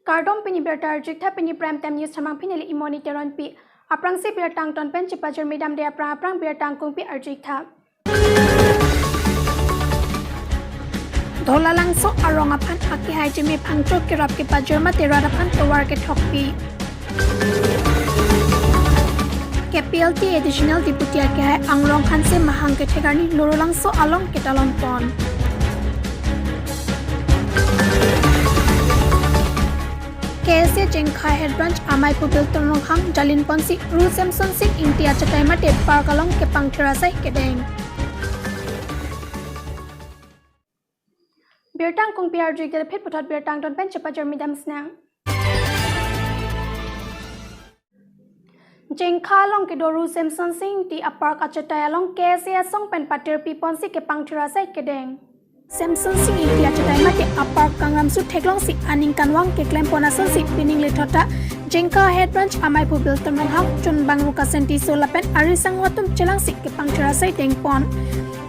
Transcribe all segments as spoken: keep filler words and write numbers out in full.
Kardom, pini birta arjutha, pini Prime Time News thamangpi neli Imoni Teronpi. Aphrangsi birta angton pen chepajirmi damde aphrang aphrang birta angkungpi arjutha. Dholalangso arong aphan akehai Jeme Phangcho kerap kepajir mate rat aphan tovar kethokpi. K P L T Additional Deputy akehai Angrong Hanse mahang kethek arni Lorulangso along ketalon pon. K S A Jengkha Head Branch amei Pubil Tonronghang jalin ponsi Ru Semson Sing Ingti achatai mate park along kepangthir asai kedeng. Birta angkungpi arjutha, phit puthot birta angton pen chepajirmi dam sinang. Jengkha along kedo Ru Semson Sing Ingti apark achatai along K S A asong pen patirpi ponsi kepangthir asai kedeng. Semson Sing Ingti achatai mate apark kangram su theklongsi aning kanvang keklem pon asonsi pining lethot ta Jengkha Head Branch amei Pubil Tonronghang, chunbang Ruka Sentiso lapen ari sangho atum chelangsi kepangthir asai deng pon.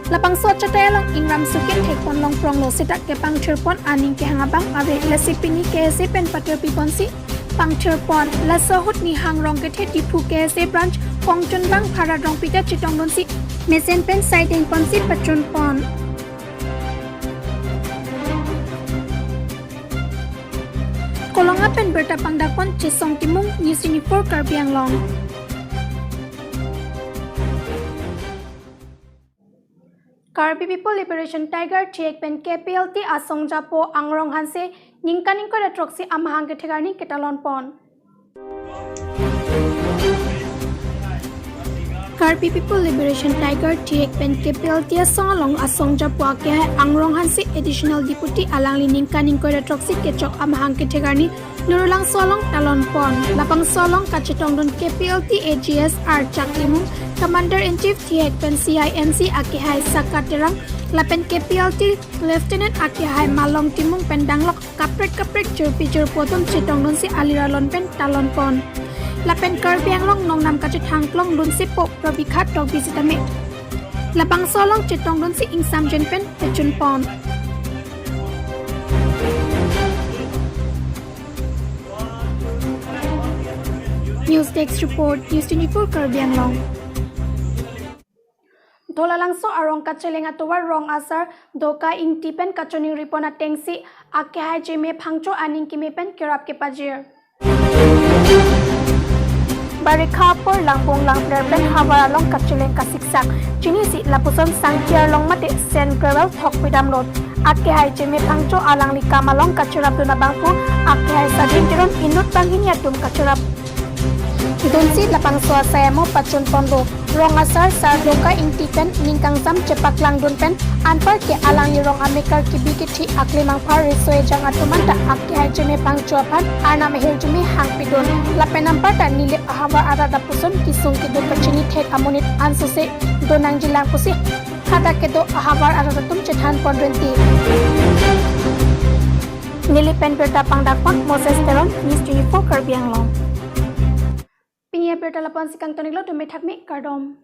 Labangso achatai along ingram su kethek pon longprong lo seta kepangthir pon aning kehang abang ave, lasi pini K S A pen patirpi ponsi pangthir pon. Laso ahut Nihang Rongkethe Diphu K S A Branch kongchunbang Bharat Rongpi ta chetongdunsi mesen pen sai deng ponsi pachun pon. Kolonga pen birta pangdak pon Chesong Timung, News twenty-four Karbi Anglong. Karbi People Liberation Tiger, thihek pen K P L T asong japo Angrong Hanse ningkan ingkoi ra throksi amahang kethek arni ketalon pon. Karbi People Liberation Tiger, thihek pen K P L T asong along asong japo akehai Angrong Hanse Additional Deputy alangli ningkan ingkoi ra throksi kechok amahang kethek arni Lorulangso along talon pon. Labangso along kachetongdun K P L T A G S R Chak Timung, Commander in Chief thihek pen C I N C akehai Saka Terang lapen K P L T Lieutenant akehai Malong Timung pen danglok kaprek kaprek jirpi jirpo atum chetongdunsi aliralon pen talon pon. Lapen Karbi Anglong nongnam kachethang klong lunsepo Probikha Tokbi sitame labangso along chetongdunsi ingsamjin pen pachun pon. News Desk Report, News twenty-four Karbi Anglong. Dholalangso arong kacheleng atovar rong asar Doka Ingti pen kachiningri pon atengsi akehai Jeme Phangcho aning keme pen kerap kepajir. Barikha apor langbung langpler pen havar along kacheleng kasiksak chinisi lapuson sangki arlong mate sand gravel thokpi damlo. Akehai Jeme Phangcho alangli kam along kacherapdun abangphu akehai Sadin Teron inut banghini atum kacherapdunsi labangso asai amo pachun ponlo. Rong asar sar Doka Ingti pen ning kangsam chepaklangdun pen anparke alangli rong amekar kebi kethi aklim angphar riso ejang atum anta akehai Jeme Phangcho aphan arnam ahirjume hangpidun. Lapen anparta Nilip ahavar arat lapuson kesung kedo pachinithek amonit ansose donangjilang pusi hadak kedo ahavar arat atum chethan pon rinti. Nilip pen birta pangdak pon Moses Teron, News twenty-four Karbi Anglong. Pini abirta lapu-ansi kangton-iklo, dome thakme, kardom.